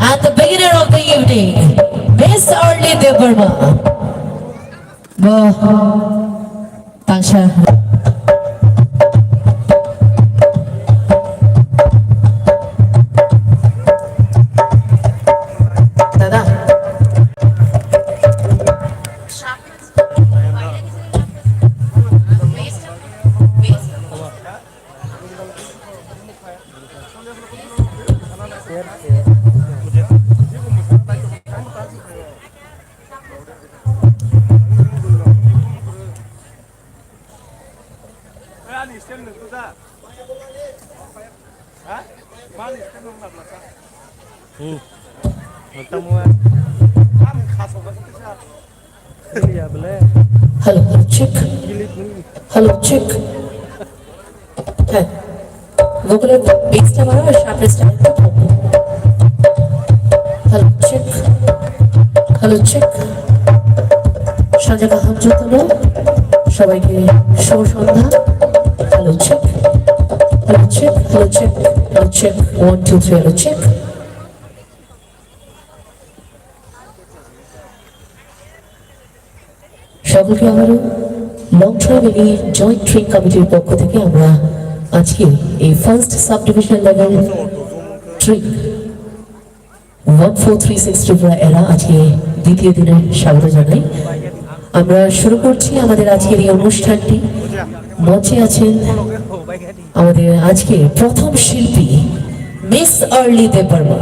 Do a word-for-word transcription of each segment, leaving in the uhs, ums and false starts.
And the beginner of the evening, Miss Arlie Debbarma. Bo tangsa. Dada. Hmm. Mata mua. Hello, hello, check. Hello, check. হ্যাঁ। Vocal এর bass টা বাড়াও আর sharpness টা একটু কম। Hello, check. Hello, check. সাজাগা হামজোতলো। সবাইকে শুভ সন্ধ্যা। Hello, check. Hello, check. Hello, check. Hello, check. One, two, three, hello, check. সকলকে আবারও লংথই ভ্যালি জয়েন্ট ট্রেন কমিটির পক্ষ থেকে আমরা আজকে এই first sub division level train one four three six Tripura এরা আজকে দ্বিতীয় দিনের স্বাগত জানাই। আমরা শুরু করছি আমাদের আজকের এই অনুষ্ঠানটি। মঞ্চে আছেন আমাদের আজকে প্রথম শিল্পী miss early Debbarma.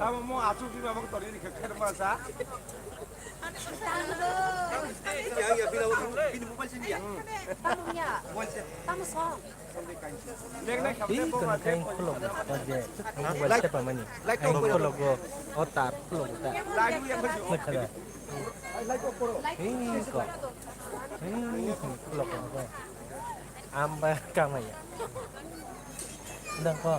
Tamo mo asuk di babak tori ni khe kher ma sa. Yang ya bila bini mobile sini ya. Tamo ya. Mobile sini. Tamo song. Nek nek khamne bo ma. Kain khulok je. Mobile se pamani. Kain khulok go. O tar khulok ta. Lagu yang baju. Mekhala. Hei ko. Hei khulok go. Amba kamaya. Dang ko.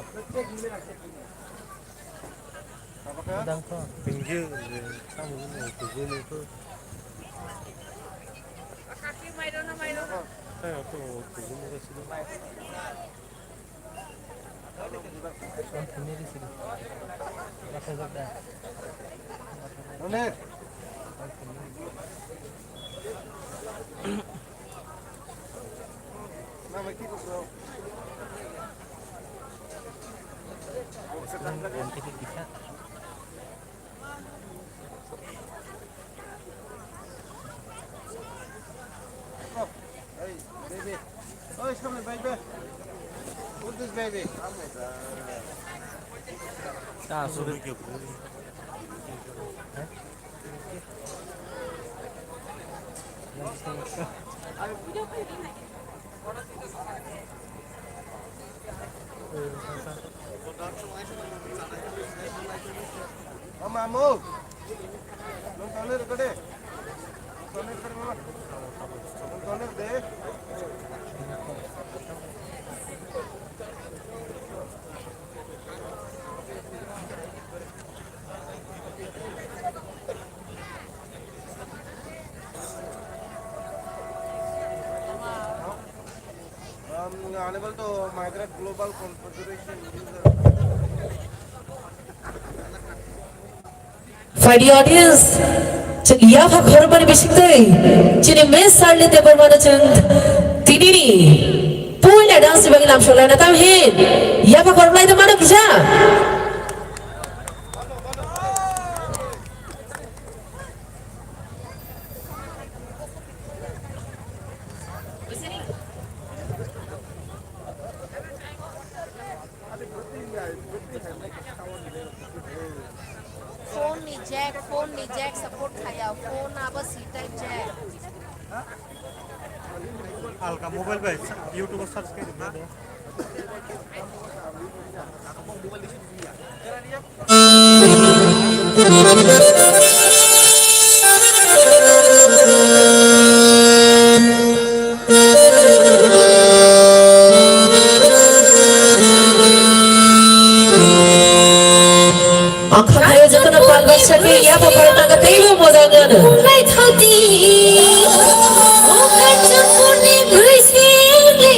Dang ko. Tinggi, kamu ini tujuh itu. Saya aku tujuh itu sini. Ronet. Hey, baby. Oi, come here, baby. Put this baby. Ta su. Mama, move. Nung tangni rwkha de. Nung tangni rwkha de, mama. Nung tangni rwkha de. Um, unable to migrate global configuration user. Fai di audience, chwng yapha khorokmani bisingtwi chini Miss Arlie Debbarmano chwng tinini puila dance ni bagwi lamsok laina tamo hin yapha khoroklai tongmano kisa. Phone ni jack, phone ni jack support khaya, phone abo C type jack. Alka mobile bai YouTube search khe. Ang khayo jotono pal baksa khe yapha phar tangka teibo moja wngano. Lai thangdi, o Kanchanpurni brwi se le.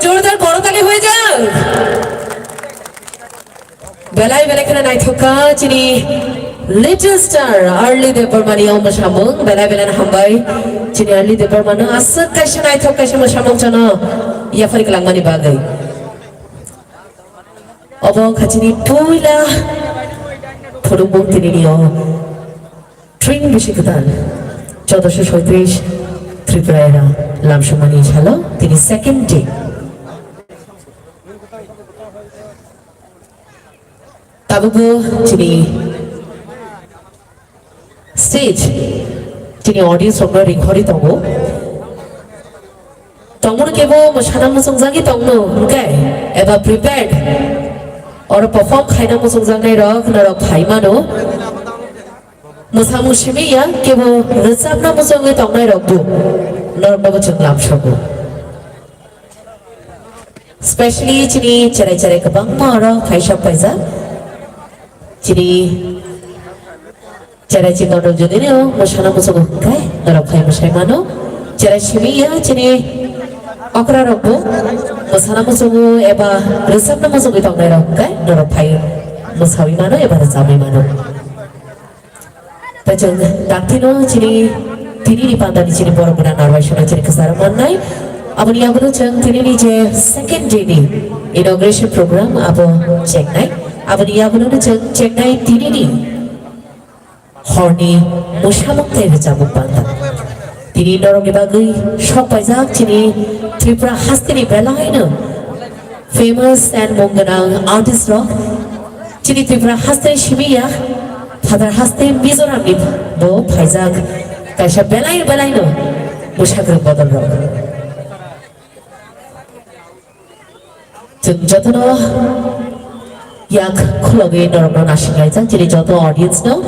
Jordar korotali hoi jak. Belai belai kheno naithok kha chini little star Early Debbarma ni omo samung, belai belai no hambai chini Early Debbarma no aswk kaisa naithok kaisa mo samung chano yaphari kwlangmani bagwi. Obo wngkha chini puila phunukmung tini ni o tring bisi kwtal chodosho soitris Tripura era lamsumani salo tini second day. Tabukbo chini stage, chini audience rokno ringkhorwi tongo. Tongmani kebo mwsana muchungjagwi tongno hwnkhe eba prepared, oro perform khaina muchungjaknai rok norok phai mano. Mwsamung simi ya kebo rwchapna muchungwi tongnai rokbo norokno bo chwng lamsogo. Specially chini cherai cherai kwbangma oro phaisa paijak. Chini cherai chikon rok jodi no mwsana muchungo hwnkhe norok phai mwsai mano. Cherai simi ya chini okra rokbo mwsana muchungo eba rwchapna muchungwi tongnai rok hwnkhe norok phai mwsawi mano eba rwchabwi mano. Tei chwng dakti no chini tini ni panda ni chini borok gwnang narwai sona chini kwcharo mannai. Aboni yagulo chwng tini ni je second day ni inauguration program abo chengnai. Aboni yagulo no chwng chengnai tini ni hor ni mwsamung tei rwchapmung panda. Tini norok ni bagwi sok paijak chini Tripura haste ni belai no famous and mung gwnang artist rok chini Tripura haste simi ya, phatar haste Mizoram ni bo phaijak kaisa belai belai no bwsajwk bodol rok. Chwng jotono yak khulogwi norokno nasinglai jak, chini joto audience no,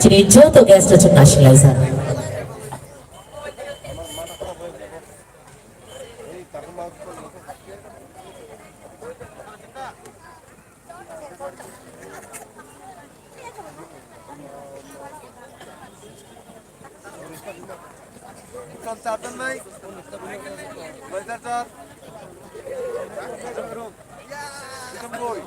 chini joto guest no chwng nasinglai jak. Char char nai, char char, boi.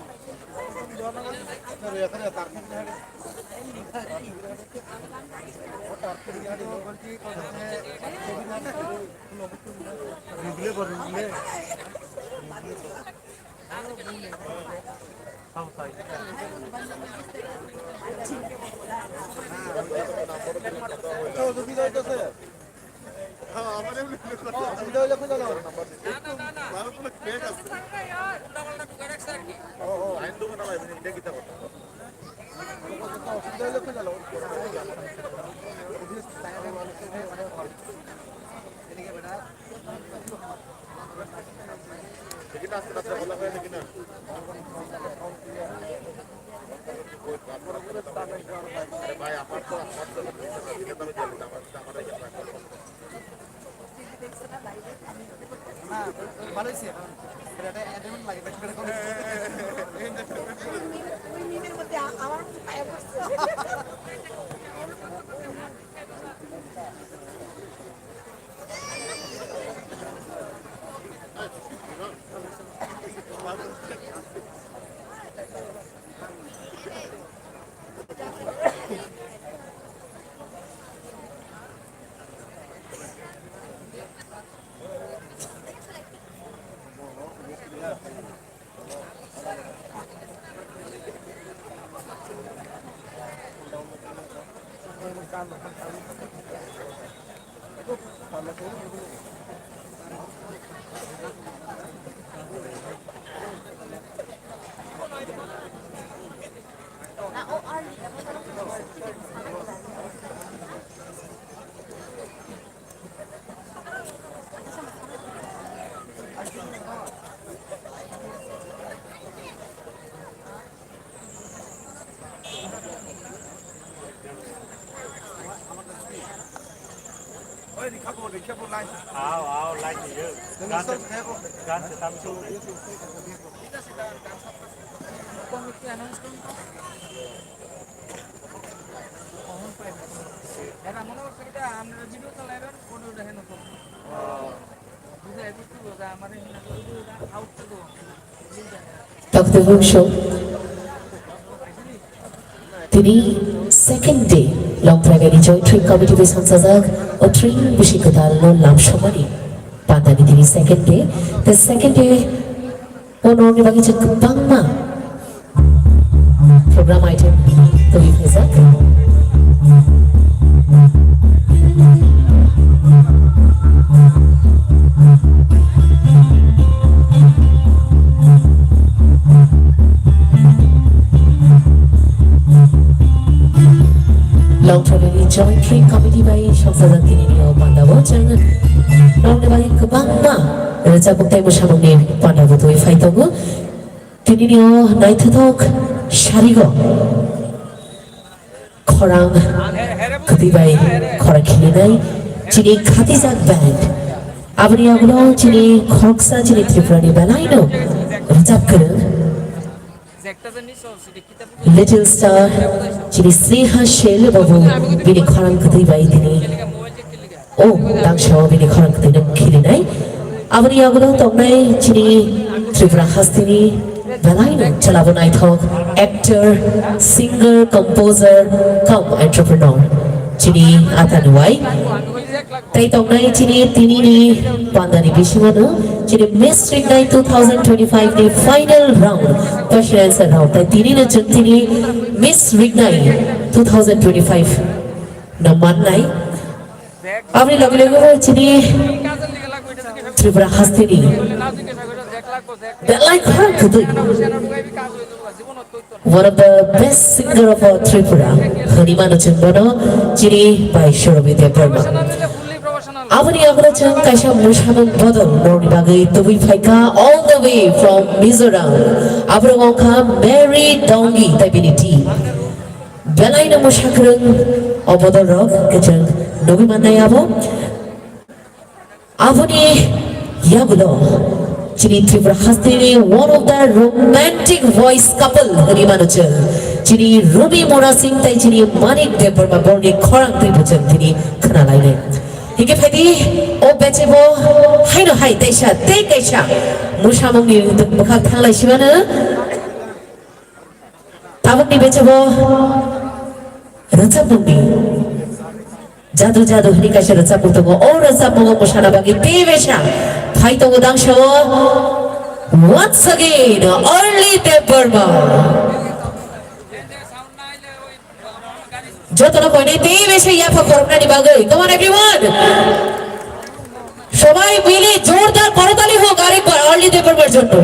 Ao, ao, line ni yo. Gan se, gan se tam se. Doctor Bungso, tini second day Longpragani Joint Training Committee bai samsajak o training bisi kwtal no lamsomani pandani tini second day. The second day o norokni bagwi chwng kwbangma program item twi phaijak. Longpragani Joint Training Committee bai samsajak tini ni o panda o chwng norokni bagwi kwbangma rwchapmung tei mwsamungni panda bo twi phai tongo. Tini ni o naithothok sarigo khorang kwtwi bai khorang khilinai chini khatijak band. Aboni yagulo chini khoroksa chini Tripura ni belai no rwchap kwrwng Little Star chini Sneha Shel babu bini khorang kwtwi bai tini o tangsa o bini khorang kwtwi no khilinai. Aboni yagulo tongnai chini Tripura hasteni belai no chwla bo naithok actor, singer, composer, cum entrepreneur chini Ata Nuwai. Tei tongnai chini tini ni panda ni bisingo no chini Miss Rignai two thousand twenty-five ni final round, question answer round. Tei tini no chwng tini Miss Rignai two thousand twenty-five no mannai. Aboni loge loge bo chini Tripura hasteni belai khorang kwtwi one of the best singer of our Tripura hwnwi mano chwng bono chini bai Surabhi Debbarma. Aboni yagulo chwng kaisa mwsamung bodol norokni bagwi tubui phaikha all the way from Mizoram. Aborok wngkha Mary Dongi tei bini team. Belai no mwsakwrwng o bodol rok khe chwng nugwi mannai abo. Aboni yagulo chini Tripura hasteni one of the romantic voice couple hwnwi mano chwng. Chini Rumi Mona Singh tei chini Manik Debbarma borni khorang twi bo chwng tini khwnalainai. Hingke phaidi o beche bo haino hai teisa tei kaisa mwsamungni bwkhak thanglai simano. Tabukni beche bo rwchapmungni Jadu Jadu hwnwi kaisa rwchapmung tongo. O rwchapmungo mwsana bagwi tei besa phai tongo dangsa o. Once again, Early Debbarma. Jotono koinwi tei besa yapha khoroknani bagwi. Come on, everyone. Sobai mili jordar korotali hok arekbar Early Debbarmar jonno.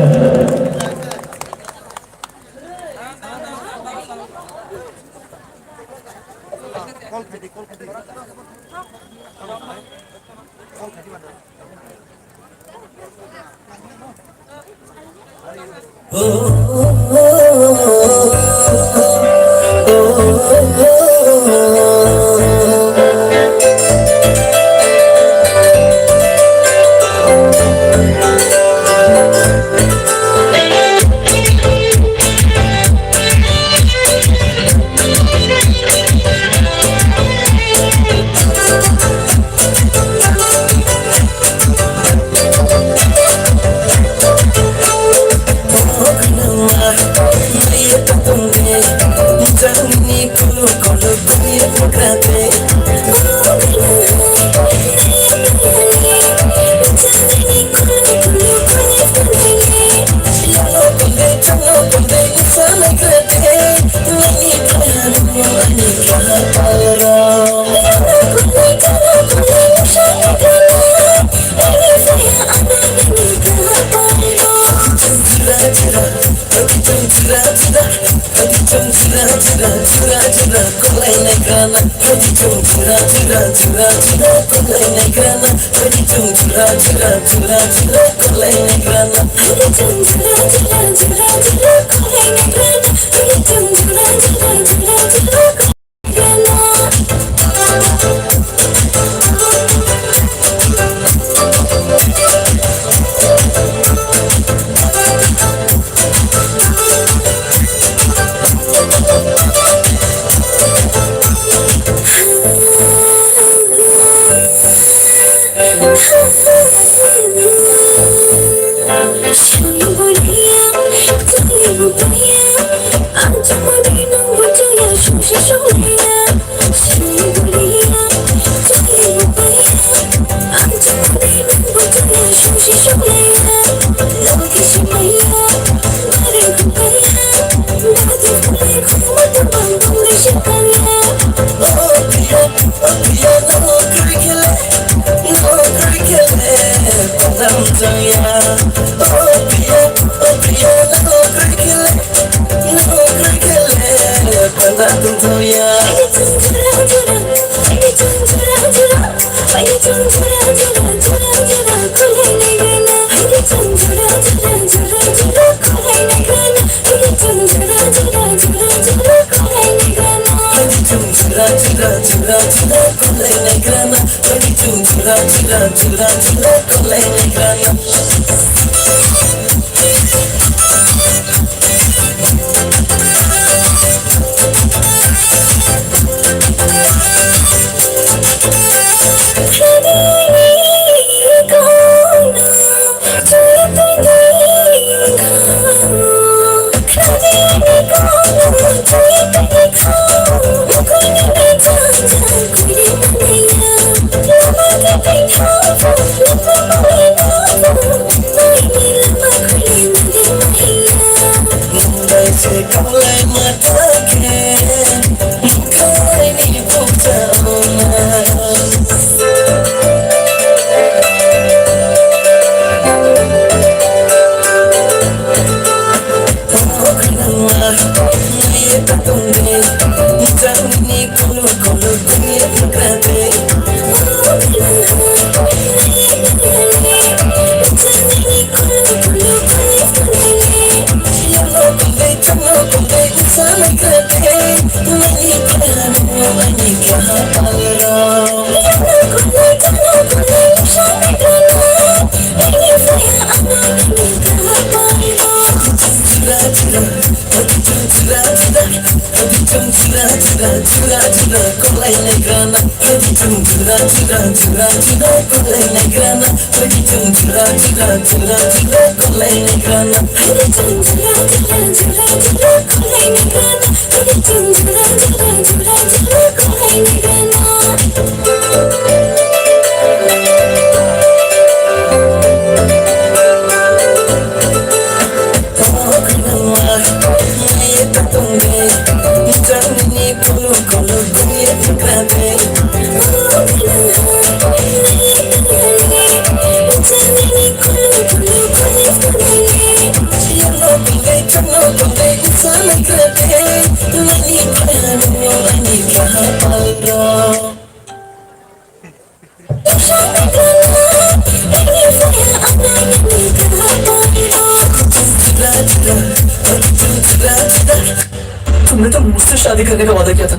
तुमने तो मुझसे शादी करने का वादा किया था।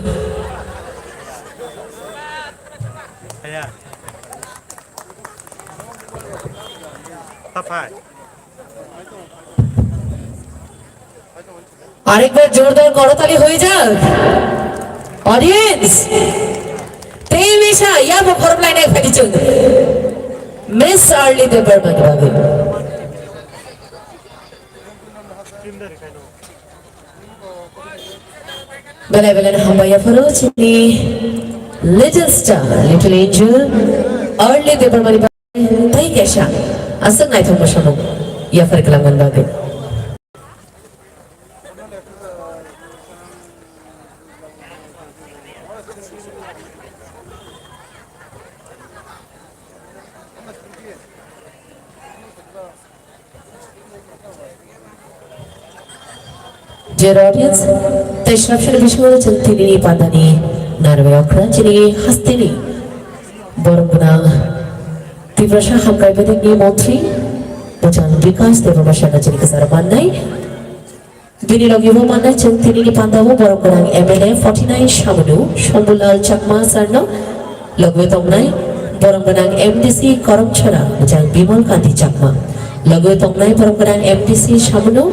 আরেকবার জোরদার করতালি হয়ে যাক। Audience, tei misa yabo khorok lainai phaidi chwng. Miss Arli Debbarma ni bagwi. Belai belai no hambai yapharo chini little star, little angel, Arli Debbarma ni bagwi tei kaisa aswk naithok mwsamung yaphar kwlangmani bagwi. Dear audience, tei srapsani bisingo chwng tinini pandani narwai okra chini hasteni borok gwnang Tiprasa hamkrai bedekni montri Bwchang Bikas Debbarma saka chini kwcharo mannai. Bini logi bo mannai chwng tinini pandao borok gwnang M L A forty nine Samunu Shambulal Chakma sir no, logi tongnai borok gwnang M D C Karamchara Bwchang Bimal Kanti Chakma, logi tongnai borok gwnang M D C Samunu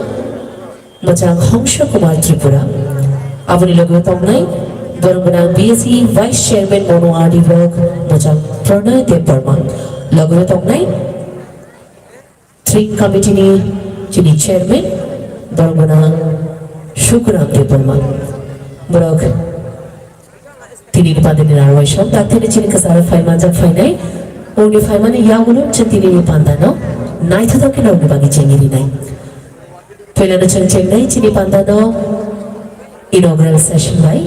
Bwchang Hongsa Kumar Tripura, aboni logi tongnai borok gwnang B S E Vice Chairman Mono R D Block Bwchang Pranay Debbarma, logi tongnai Tring committee ni chini chairman, borok gwnang Sukuram Debbarma. Borok tinini pandani narwai song, tak tini chini kwcharo phai manjak phainai. Uni phaimani yagulo chwng tinini pandano naithotok khe nokni bagwi chengwi rinai. Puilano chwng chengnai chini pandano inaugural session bai.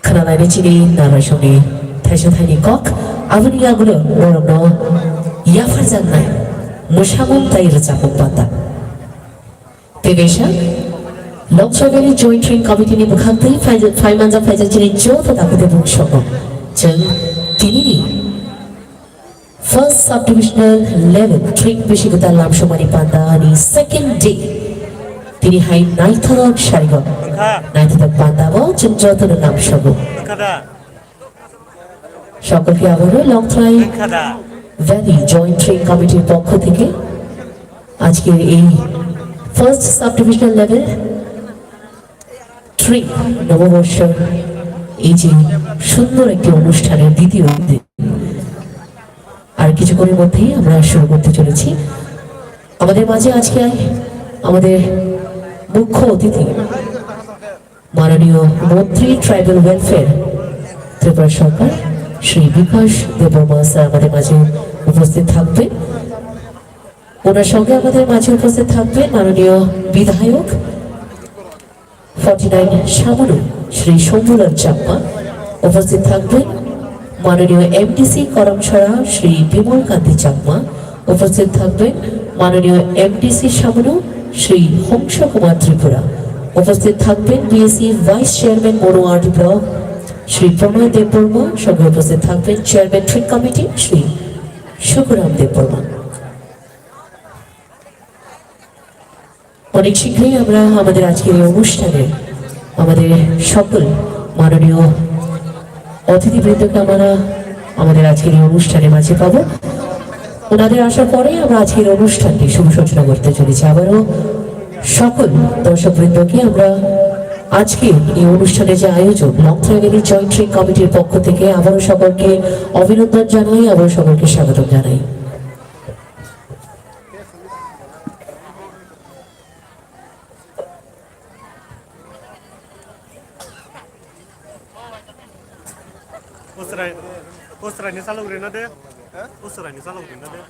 Khwnalaini chini narwai songni thaisa thaini kok, aboni yagulo borokno yapharjaknai mwsamung tei rwchapmung panda. Tei kaisa Longchai Valley Joint Tring Committee ni bwkhak tei phai-, phai manjak phaijak chini joto takhuk tei bukhuksongno chwng tinini First Subdivisional Level Tring Bisi Kwtal Lamsomani Panda ni second day. Tini hai naithok sarigo. Wngkha. Naithok panda o chwng joto no lamsogo. Wngkha da. সকলকে আবারও Longtharai valley joint trade কমিটির পক্ষ থেকে আজকের এই first sub divisional level trade নববর্ষর এই যে সুন্দর একটি অনুষ্ঠানের দ্বিতীয় দিন। আর কিছুক্ষণের মধ্যেই আমরা শুরু করতে চলেছি। আমাদের মাঝে আজকে আমাদের মুখ্য অতিথি মাননীয় মন্ত্রী ট্রাইবাল ওয়েলফেয়ার ত্রিপুরা সরকার শ্রী বিকাশ দেববর্মা স্যার আমাদের মাঝে উপস্থিত থাকবেন। ওনার সঙ্গে আমাদের মাঝে উপস্থিত থাকবেন মাননীয় বিধায়ক ফর্টি নাইন সামুনু শ্রী শম্ভুলাল চাকমা, উপস্থিত থাকবেন মাননীয় এমডিসি করমছড়া শ্রী বিমল কান্তি চাকমা, উপস্থিত থাকবেন মাননীয় এমডিসি সামুনু শ্রী হংস কুমার ত্রিপুরা, উপস্থিত থাকবেন বিএসি ভাইস চেয়ারম্যান মনোয়ার ব্লক শ্রী প্রণয় দেববর্মা, সঙ্গে উপস্থিত থাকবেন চেয়ারম্যান ট্রেড কমিটি শ্রী সুখরাম দেববর্মা। অনেক শীঘ্রই আমরা আমাদের আজকের এই অনুষ্ঠানে আমাদের সকল মাননীয় অতিথিবৃন্দকে আমরা আমাদের আজকের এই অনুষ্ঠানের মাঝে পাবো। ওনাদের আসার পরেই আমরা আজকের অনুষ্ঠানটি শুভ সূচনা করতে চলেছি। আবারও সকল দর্শকবৃন্দকে আমরা আজকে এই অনুষ্ঠানে যে আয়োজন লংথরাই ভ্যালি জয়েন্ট ট্রেড কমিটির পক্ষ থেকে আবারও সকলকে অভিনন্দন জানাই, আবারও সকলকে স্বাগতম জানাই। Usrai, usrai ni salok rina de. Usrai ni salok rina de.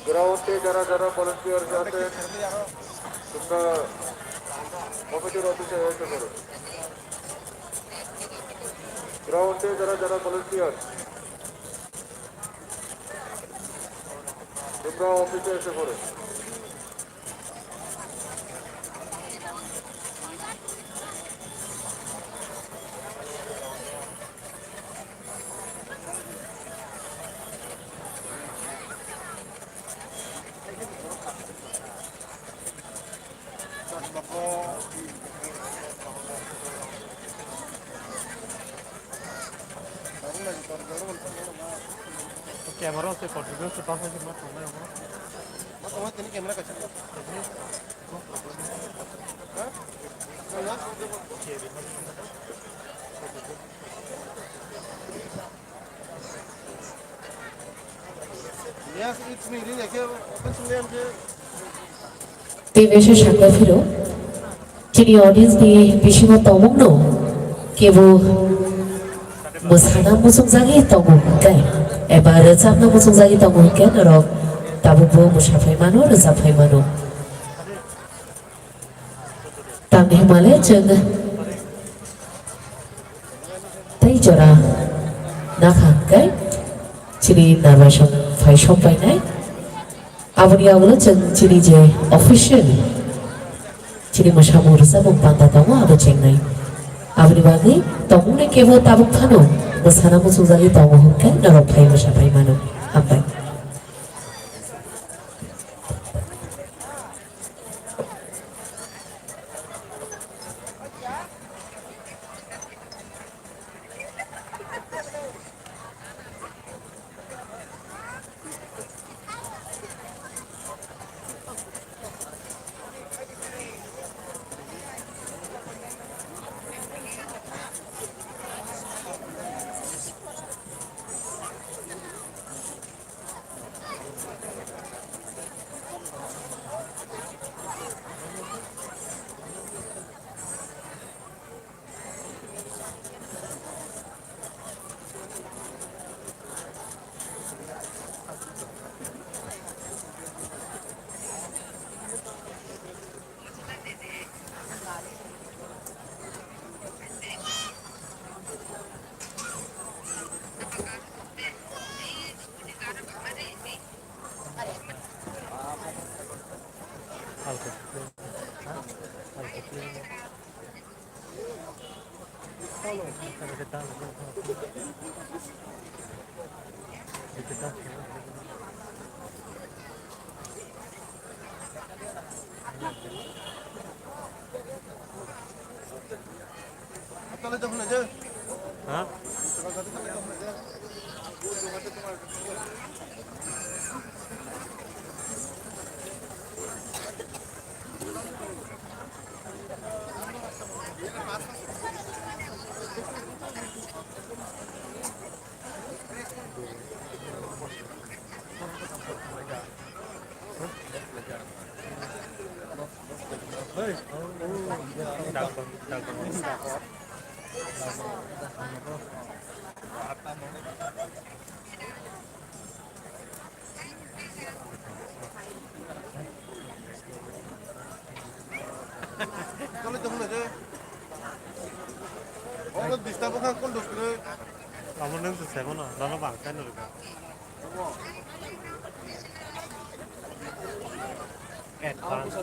Ground-এ যারা যারা volunteers আছেন, তোমরা কমিটির অফিসে এসে করো। Ground-এ যারা যারা volunteers, তোমরা অফিসে এসে পড়ো। Camera se contribute se basa se ma tongnai amo. Ma tongnai tini camera kaisa. Tei mesa sakha phiro chini audience ni bisingo tongmung no kebo mwsana muchungjagwi tongo hwnkhe eba rwchapna muchungjagwi tongo hwnkhe norok tabukbo mwsaphai mano, rwchapphai mano. Tamni hwnmale chwng tei jora nakha hwnkhe chini narwaisom phai sokbainai. Aboni yagulo chwng chini je official chini mwsamung rwchapmung panda tongo abo chengnai. Aboni bagwi tongmungni kebo tabuk phano mwsana muchungjagwi tongo hwnkhe norok phai mwsaphai mano. Hambai. Ha? Amo nwng se sebo no, nono bang khe no rwkha. Advance.